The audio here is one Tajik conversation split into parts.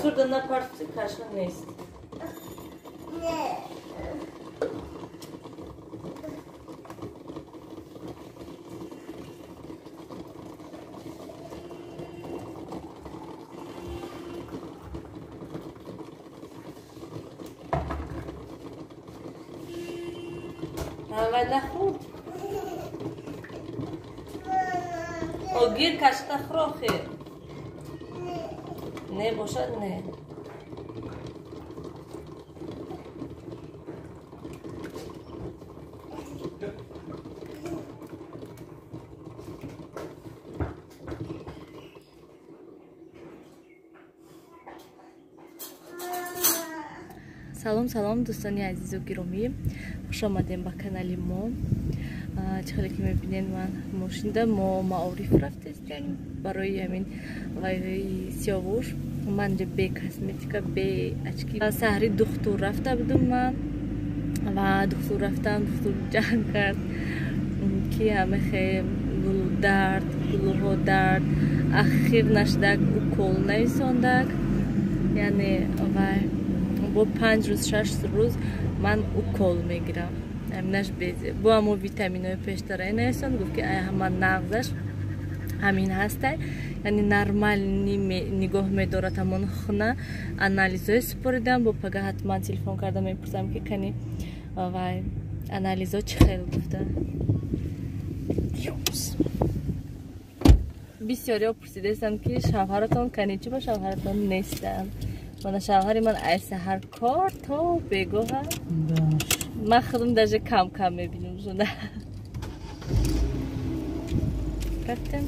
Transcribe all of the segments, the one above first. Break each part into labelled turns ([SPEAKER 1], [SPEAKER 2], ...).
[SPEAKER 1] Кастрюлда напартӣ, каша нест. Вай нахӯрд. Гир кашта хӯр охир. Не бошад, не. Салом, салом, дӯстони азизу гиромӣ, хуш омадем ба канали мо. Чӣ хеле ки мебинед, ман мошинда, мо маориф рафтестем барои ҳамин вайҳои Сиёвуш. Ман ҷа бе косметика, бе очки. Саҳри духтур рафта будум ман ва духтур рафтам, духтур ҷанг кард, ки ҳамахе гулу дард, гулуҳо дард, ахир нашдак, укол нависондак. Яъне вай бо 5 рӯз, 6 рӯз ман укол мегирам. Ҳаминаш безе. Бо ҳамо витаминҳои пештараи нависон, гуфт, ки ай ҳама нағзаш ҳамин ҳастай, яъне нормальный нигоҳ медорад ҳамон хона. Анализҳои супоридам, бо пага ҳатман телефон карда мепурсам, ки кани вай анализҳо чӣ хел гуфта. Бисёриҳо пурсидаистанд, ки шавҳаратон кани, чӣ ба шавҳаратон нестанд. Мана шавҳари ман ай саҳар кор то бегоҳа. Ман худам даже кам кам мебинам шуда. Рафтем.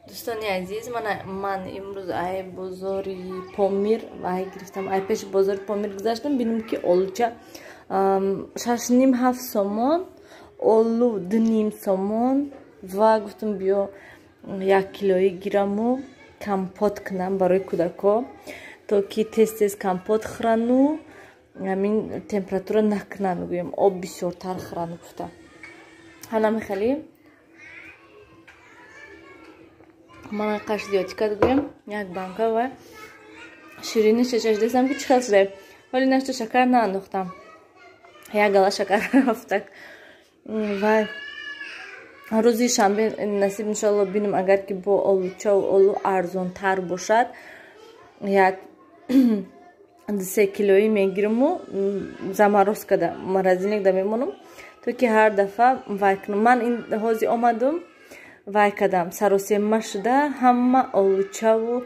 [SPEAKER 1] Дӯстони азиз, ман имрӯз ай бозори Помир вай гирифтам. Ай пеши бозори Помир гузаштам, бинем, ки олуча 6,5, 7 сомон, олу 2,5 сомон. Ва гуфтам, биё як килои гираму компот кунам барои кӯдако, то ки тез тез компот хӯрану ҳамин температура накунанд, гӯем, об бисёртар хӯрану гуфта. Ҳанами хеле ман қаш зиёдӣ кард, гӯем, як банка ва ширини чашдесам, ки чӣ хел шуда. Вале нашта шакар наандохтам, як гала шакар рафтак. Ва рӯзи шанбе насиб, иншоалло, бинем, агар ки бо олучаву олу арзонтар бошад, як се килоӣ мегириму заморозкада, морозильникда мемонам, то ки ҳар дафъа вай кунам. Ман ин ҳози омадум, вай кардам, саросема шуда, ҳама олучаву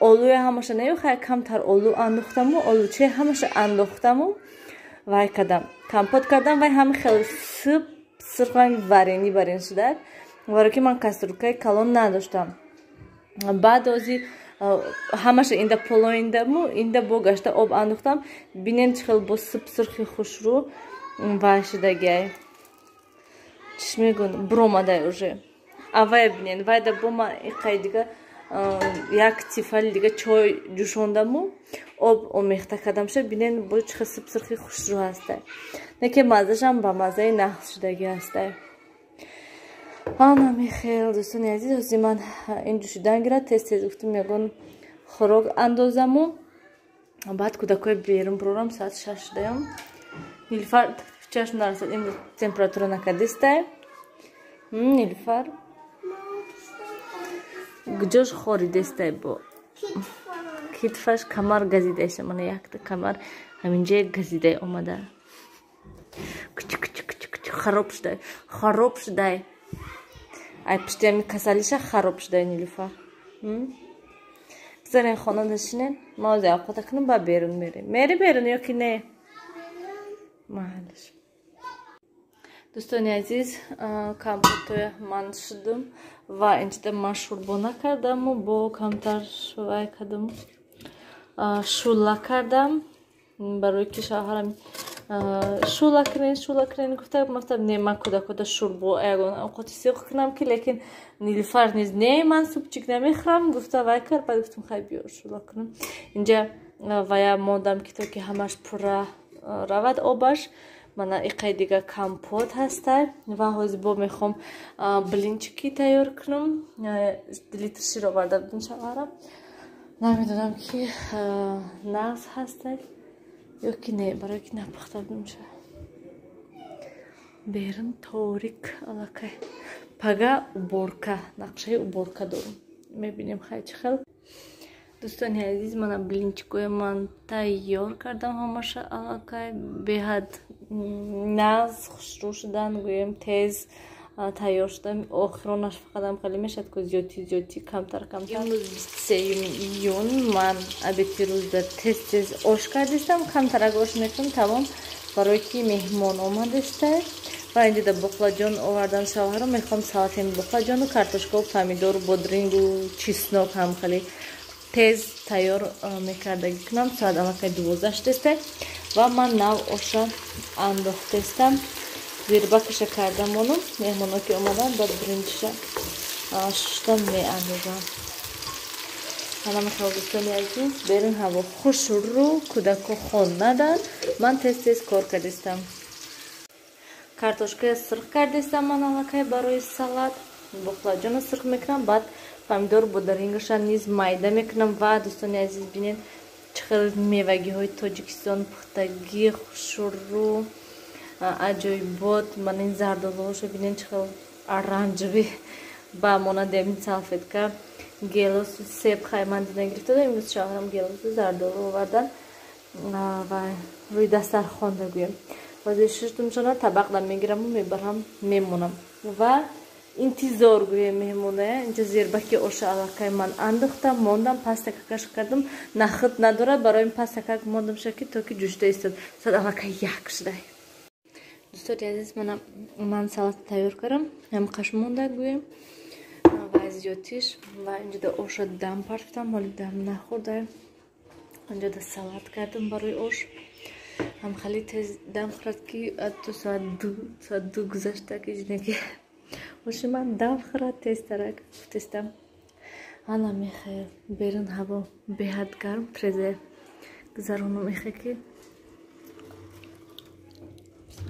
[SPEAKER 1] олуя ҳамаша не, хай камтар олу андохтаму олучаи ҳамаша андохтаму вай кардам, компот кардам. Вай ҳама хеле сып сирх ранги варенье барин шуда, баро ки ман кастрюлькаи калон надоштам. Баъд ози ҳамаша инда полоиндаму инда бо гашта об андохтам. Бинем, чӣ хел бо сып сирхи хушрӯ вай шудагиай, чиш мегӯн, буромадай уже. Аввая бинен, вайда бо ма иқай дига як тифали дига чой ҷӯшондаму об омехта кардамша. Бинен, бо чӣ хел сып сирхи хушрӯ ҳастай, не ки маззашам ба маззаи нағз шудагӣ ҳастай. Ана михел, дӯстони азиз, ҳози ман ин ҷӯшидан гирад, тез тез гуфтум ягон хӯрок андозаму баъд кӯдакҳои берун бурорам. Соат 6 шудаям. Нилфар чашм нарасад, имрӯз температура накардистай. Нилфар гуҷош хоридестай, бо китфаш камар газидаиша. Мана якта камар ҳаминҷое газидай омада, кучу кучу кучу кучу, хароб шудай, хароб шудай. Ай пишти ҳами касалиша хароб шудай. Нилуфар, бизарен, хона нишинен, ма ози авқота кунам, ба берун мерем. Мери берун ё ки не? Маҳаллаш. Дӯстони азиз, компотоя ман шудум ва инчида ман шӯрбо накардаму бо камтар вай кардам, шӯла кардам, барои ки шавҳарам Шула кунен, шула кунен гуфта, гуфтам не, ман кӯдакода шӯрбо ягон овқоти сиёх кунам ки, лекин Нилуфар низ не, ман супчик намехӯрам гуфта вай кард. Баъд гуфтам хай биё шула кунам. Инҷа вая мондам ки то ки ҳамаш пурра равад обаш. Мана иқай дига компот ҳастай ва ҳозир бо мехоҳам блинчики тайёр кунам. Литр шир оварда будем шавҳарам. Намедонам ки нағз ҳастай ё ки не, барое ки напухта будем ша. Берун торик аллакай. Пага уборка, нақшаи уборка дорум. Мебинем хай чӣ хел. Дӯстони азиз, мана блинчикои ман тайёр кардам ҳамаша аллакай. Беҳад нағз хушрӯ шудан, гӯем тез тайёр шудам. Охиронаш фақатам хеле мешавад ку зиёдти зиёдти, камтар камтар. Имрӯз 23 июн ман обеди рӯзда тез тез ош кардистам, камтарак ош мекунам, тамом, барое ки меҳмон омадестай. Ва инҷо да боқлаҷон овардан шавҳаро, мехоҳам салатем боқлаҷону картошкаву помидору бодрингу чеснок ҳам хеле тез тайёр мекардагӣ кунам. Соат аллакай 12 шудестай ва ман нав оша андохтестам. Зирбакаша кардам онум, меҳмоно ки омаданд, баъд бринҷша шуштам меандозам. Ана мехоҳам дӯстони азиз, берун ҳаво хушрӯ, кӯдако хон надан, ман тез тез кор кардистам. Картошкая сирх кардистам ман аллакай барои салат, боқлаҷоно сирх мекунам, баъд помидор бодирингаша низ майда мекунам. Ва дӯстони азиз, бинед чӣ хел мевагиҳои Тоҷикистон пухтагӣ, хушрӯ, аҷоибот. Ман ин зардолуҳошо бинед чӣ хел оранҷовӣ, ба монанди ҳамин салфетка. Гелосу себ хай ман дида гирифта додам, имрӯз шавҳарам гелосу зардолу овардан ва рӯи дастархонда гӯем. Ҳозир шуштумшона табақда мегираму мебарам мемонам ва интизор гӯем меҳмоная. Инҷа зирбаки оша аллакай ман андохтам, мондам, пастакакаш кардам, нахӯд надорад, барои пастакак мондам шаки то ки ҷӯшида истод. Соат аллакай 1 шудай. Дӯстони азиз, ман салат тайёр кардам, ҳамқаш монда гӯем ва зиёдтиш. Ва инҷода оша дам партофтам, ҳоли дам нахӯрдаем. Инҷода салат кардам барои ош. Ҳам хеле тез дам хӯрад ки то соат 2 гузашта ки ҷинаки оши ман дам хӯрад тезтарак гуфтестам. Ана мехел берун ҳаво беҳад гарм, трезе гузаронум мехе ки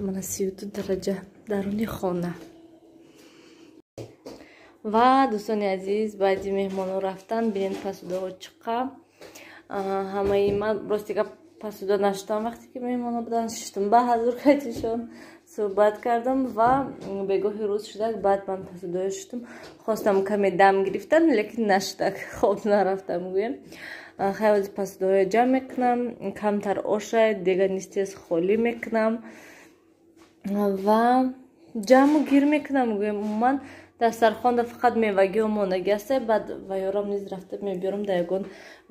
[SPEAKER 1] мана 32 дараҷа даруни хона. Ва дӯстони азиз, баъди меҳмоно рафтан, бинед пасудаҳо чиқа. Ҳамаи ман рости гап пасуда нашудам вақте ки меҳмоно буданд, шиштум ба ҳазур катишон суҳбат кардам ва бегоҳи рӯз шудак баъд ман пасудаҳо шиштум. Хостам каме дам гирифтан, лекин нашудак, хоб нарафтам гӯем. Хай ҳозир пасудаҳоя ҷамъ мекунам, камтар оша дега низ тез холӣ мекунам ва ҷамъу гир мекунам гӯем. Умуман дастархонда фақат мевагиҳо мондагӣ аст, баъд ваёрам низ рафта мебиёрам, дар ягон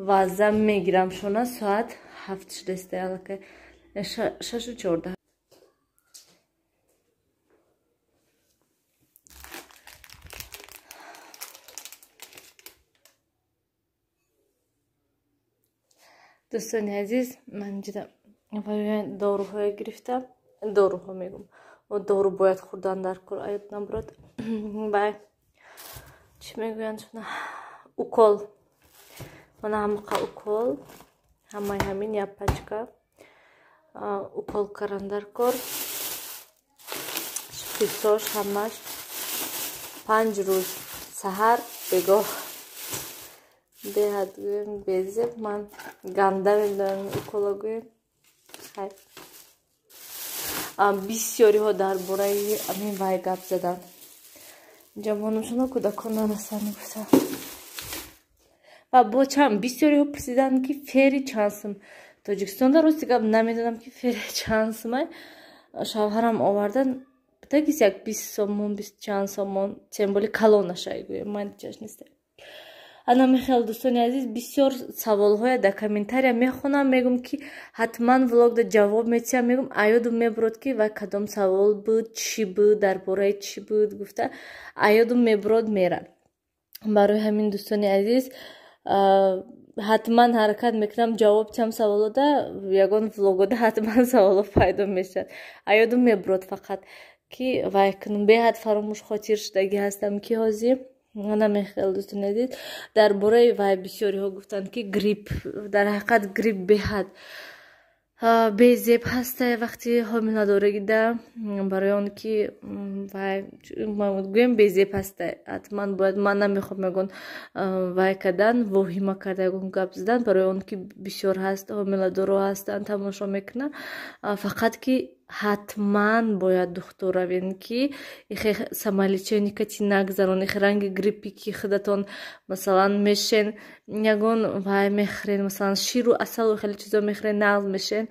[SPEAKER 1] ваза мегирам шона. Соат 7 шудааст аллакай, 6:14. Дӯстони азиз, ман инҷода доруҳое гирифтам, доруҳо мегӯм, дору бояд хӯрдан дар кор, аёд набурад. Бай чӣ мегӯянд шуна, укол. Мана ҳамақа укол, ҳамаи ҳамин як пачка укол кардан дар кор. Шпритсош ҳамаш 5 рӯз саҳар бегоҳ. Беҳад гӯем безеб, ман ганда медонам укола гӯем. Хай бисёриҳо дар бораи ҳамин вай гап заданд. Ҷавоношоно кӯдакон нарасанд гуфтанд. Ва бо чанд бисёриҳо пурсиданд ки фери чанд сум. Тоҷикистонда рости гап намедонам ки фери чанд сумай. Шавҳарам овардан тагис як 20 сомон, 20 чанд сомон, темболи калонаша гӯем, ман чаш нестам. Ана мехел дӯстони азиз, бисёр саволҳоя дар комментария мехонам, мегӯм ки ҳатман влогда ҷавоб метиҳам, мегӯм аёдум мебурад ки вай кадом савол буд, чӣ буд, дар бораи чӣ буд гуфта аёдум мебурад мерад. Барои ҳамин дӯстони азиз, Ҳатман ҳаракат мекунам ҷавоб диҳам саволода. Ягон влогода ҳатман саволо пайдо мешавад, аёдум мебурод, фақат ки вай кунам, беҳад фаромӯшхотир шудагӣ ҳастам, ки ҳозир намехел. Дӯстони азиз, дар бораи вай бисёриҳо гуфтанд, ки грипп. Дар ҳақиқат, грипп беҳад безеб ҳаста вақти ҳомиладорагида, барои он ки вай гӯем, безеб ҳаста. Ҳатман бояд, ман намехоҳам ягон вай кардан, воҳима карда ягон гап задан, барои он ки бисёр ҳаст ҳомиладоро ҳастанд, тамошо мекунанд. Фақат ки ҳатман бояд духтур равем, ки ихе самолечение кати нагзарон. Ихе ранги гриппи, ки худатон, масалан, мешен, ягон вай мехӯрен, масалан, ширу асалу хеле чизо мехӯрен, нағз мешен.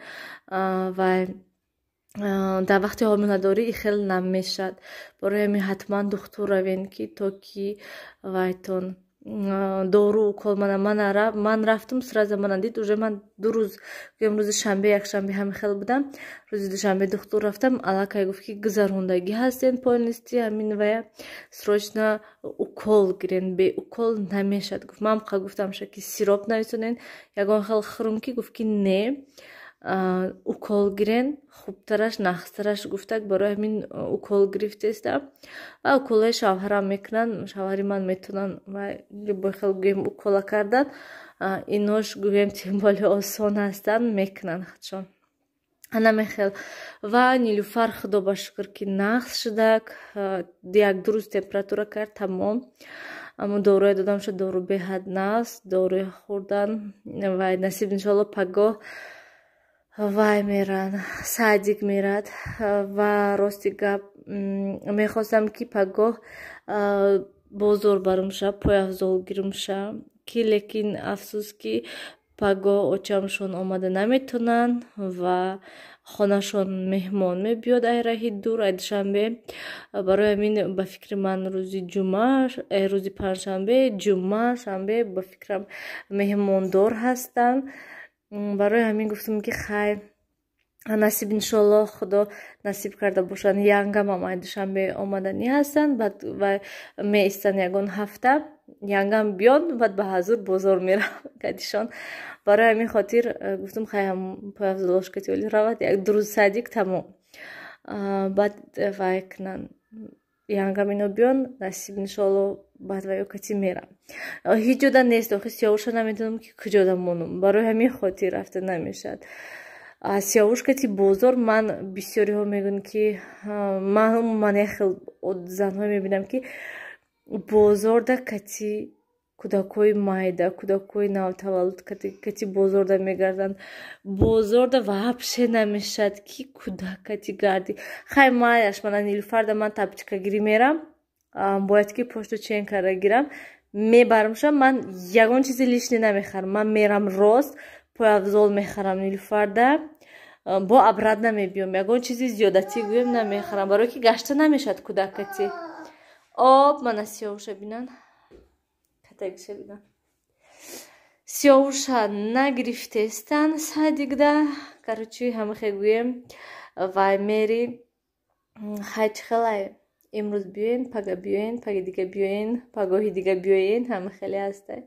[SPEAKER 1] Вай дар вақти ҳомиладорӣ ихел намешад. Барои ҳамин ҳатман духтур равем, ки то ки вайтон дору, укол. Мана ман рафтум, сразу мана дид. Уже ман 2 рӯз, гӯям, рӯзи шанбе, якшанбе ҳами хел будам. Рӯзи душанбе духтур рафтам, аллакай гуфт, ки гузарондагӣ ҳастен полностью ҳамин вая, срочно укол гирен, бе укол намешад, гуфт. Ман қа гуфтам, ша ки сироп нависонен, ягон хел хӯрум, ки гуфт, ки не, укол гирен, хубтараш, нағзтараш, гуфтак. Барои ҳамин укол гирифтестам ва уколҳои шавҳарам мекунанд. Шавҳари ман метавонанд ва любой хел, гӯем, укола кардан. Инош, гӯем, тем более осон ҳастанд, мекунанд худшон. Анамехел. Ва Нилюфар, худо ба шукр, ки нағз шудак. 1-2 рӯз температура кард, тамом. Аммо доруе додам шуд, дору беҳад нағз, доруи хӯрдан. Ва насиб, иншоалло, пагоҳ вай меранд, садик мерад. Ва рости гап, мехостам, ки пагоҳ бозор барумша, пойафзол гирумша, ки лекин афсӯс, ки пагоҳ очамшон омада наметонанд ва хонашон меҳмон мебиёд ай раҳи дур, ай Душанбе. Барои ҳамин, ба фикри ман, рӯзи ҷумъа, рӯзи панҷшанбе, ҷумъа, шанбе, ба фикрам, меҳмондор ҳастанд. Барои ҳамин гуфтам, ки хай, насиб, иншоалло, худо насиб карда бошанд, янгамам ай Душанбе омаданӣ ҳастанд. Баъд ва меистанд ягон ҳафта, янгам биён, баъд ба ҳазур бозор мерам кадишон. Барои ҳамин хотир гуфтам, хай, ҳам пойафзолошкатиоли равад, 1-2 рӯз садик тамом, баъд вай кунанд, янгам ино биён, насиб, иншоалло, баъд ваё кати мерам. Ҳеҷ ҷода нест охи, Сиёвуша намедонам, ки куҷода монум. Барои ҳамин хотир рафта намешавад Сиёвуш кати бозор. Ман бисёриҳо мегӯянд, ки ман як хел занҳое мебинам, ки бозорда кати кӯдакҳои майда, кӯдакҳои навтаваллуд кати бозорда мегарданд. Бозорда вообще намешавад, ки кӯдак кати гардӣ. Хай, маяш, мана Нилуфарда ман тапочкагирӣ мерам, бояд ки пошту чен карда гирам, мебарамша. Ман ягон чизи лишний намехарам, ман мерам, рост пойафзол мехарам Нилуфарда, бо обратно мебиём. Ягон чизи зиёдатӣ, гӯем, намехарам, барое ки гашта намешавад кӯдакати. Об, мана Сиёвуша бинан, катагиша бинан. Сиёвуша нагирифтестан садикда. Короче, ҳамахе, гӯем, вай мери. Хай, чӣ хелай, имрӯз биёен, пага биёен, паги дига биёен, пагоҳи дига биёен, ҳама хеле ҳастай.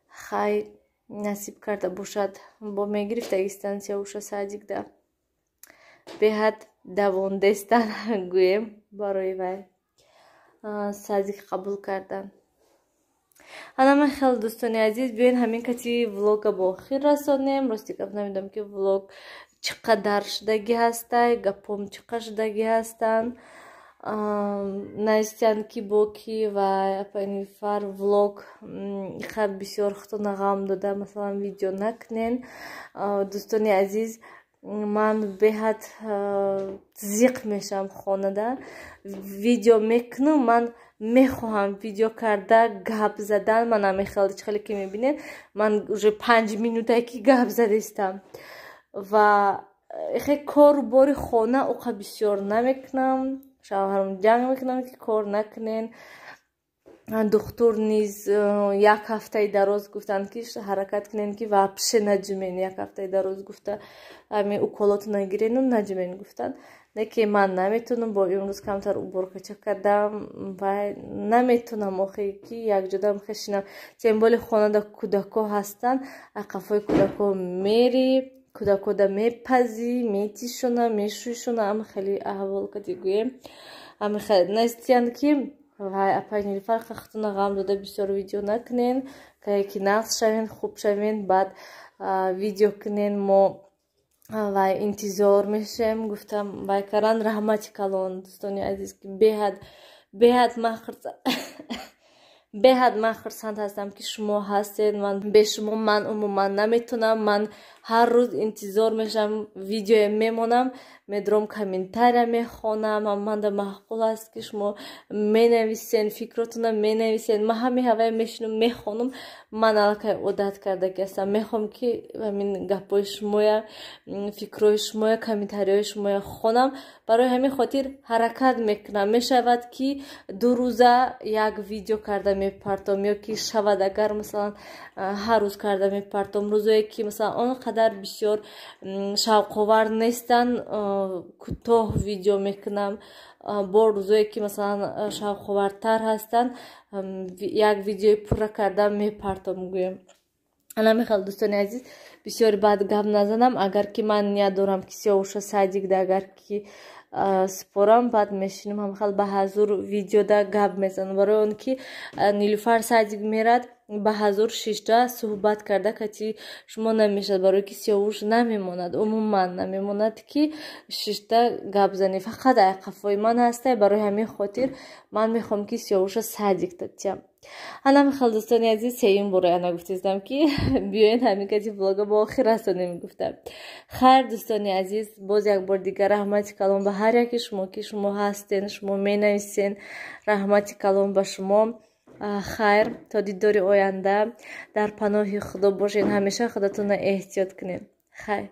[SPEAKER 1] Хай, насиб карда бошад, бо мегирифтагистан Сиёвуша садикда. Беҳад давондестан, гӯем, барои вай садик қабул кардан. Анама хел, дӯстони азиз, биёен, ҳамин кати влога ба охир расонем. Рости гап, намедонам, ки влог чӣ қадар шудагӣ ҳастай, гапом чӣ қадр шудагӣ ҳастанд. Навистиянд, ки бо ки ва апа Нилуфар влог ха бисёр худтона ғам дода, масалан, видео накунен. Дӯстони азиз, ман беҳад зиқ мешавам хонада, видео мекунам. Ман мехоҳам видео карда гап задан. Ман намехел, чӣ хеле ки мебинед, ман уже 5 минутае ки гап задистам. Ва хе кору бори хона уқа бисёр намекунам. Шавҳарам ҷанг мекунам, ки кор накунен. Духтур низ як ҳафтаи дароз гуфтанд, ки ҳаракат кунен, ки вообще наҷумен. Як ҳафтаи дароз гуфта, ҳамин уколото нагирену наҷумен, гуфтанд. Не ки ман наметунам, бо имрӯз камтар уборкача кардам ва наметунам охи, ки якҷода хешинам. Тем более хонада кӯдако ҳастанд, ақафои кӯдако мери, кӯдакода мепазӣ, метишона, мешӯйшона. Ама хеле аҳвол кади гӯем, ами настиянд, ки вай, апай Нилуфар, хахтуна ғам дода, бисёр видео накунен, кае ки нағз шавен, хуб шавен, баъд видео кунен, мо вай интизор мешавем, гуфтам. Вай каран. Раҳмати калон, дӯстони азиз, ки беҳад беҳад ман беҳад ман хурсанд ҳастам, ки шумо ҳастед. Ман бе шумо ман умуман наметонам. Ман ҳар рӯз интизор мешавам, видеое мемонам, медуром, комментария мехонам. Манда маъқул аст, ки шумо менависен, фикротона менависен. Ман ҳами ҳавая мешинам, мехонам. Ман аллакай одат кардаги ҳастам. Мехоҳам, ки ҳамин гапҳои шумоя, фикрҳои шумоя, комментариҳои шумоя хонам. Барои ҳамин хотир ҳаракат мекунам. Мешавад, ки 2 рӯза як видео карда мепартом, ё ки шавад, агар масалан, ҳар рӯз карда мепартом. Рӯзое ки масалан он қадар бисёр шавқовар нестанд, кӯтоҳ видео мекунам. Бо рӯзое ки масалан шавқовартар ҳастанд, як видеои пурра карда мепартом, гӯем. Ана мехел, дӯстони азиз, бисёр бад гап назанам. Агар ки ман ният дорам, ки Сиёвуша садикда агар ки спорам, баъд мешинам, ҳамхел ба ҳазур видеода гап мезанам. Барои он ки Нилуфар садик мерад, ба ҳазур шишта суҳбат карда кати шумо намешавад, барое ки Сиёвуш намемонад, умуман намемонад, ки шишта гап занӣ, фақат айқафои ман ҳастай. Барои ҳамин хотир ман мехоҳам, ки Сиёвуша садик татиям. Ана михел, дӯстони азиз, сеюм бора ана гуфтистам, ки биёен ҳамин кати влога ба охир расонем, гуфтам. Хайр, дӯстони азиз, боз як бор дигар раҳмати калон ба ҳар яки шумо, ки шумо ҳастен, шумо менависен. Раҳмати калон ба шумо. Хайр, то дидори оянда, дар паноҳи Худо бошед, ҳамеша худатонро эҳтиёт кунед. Хайр.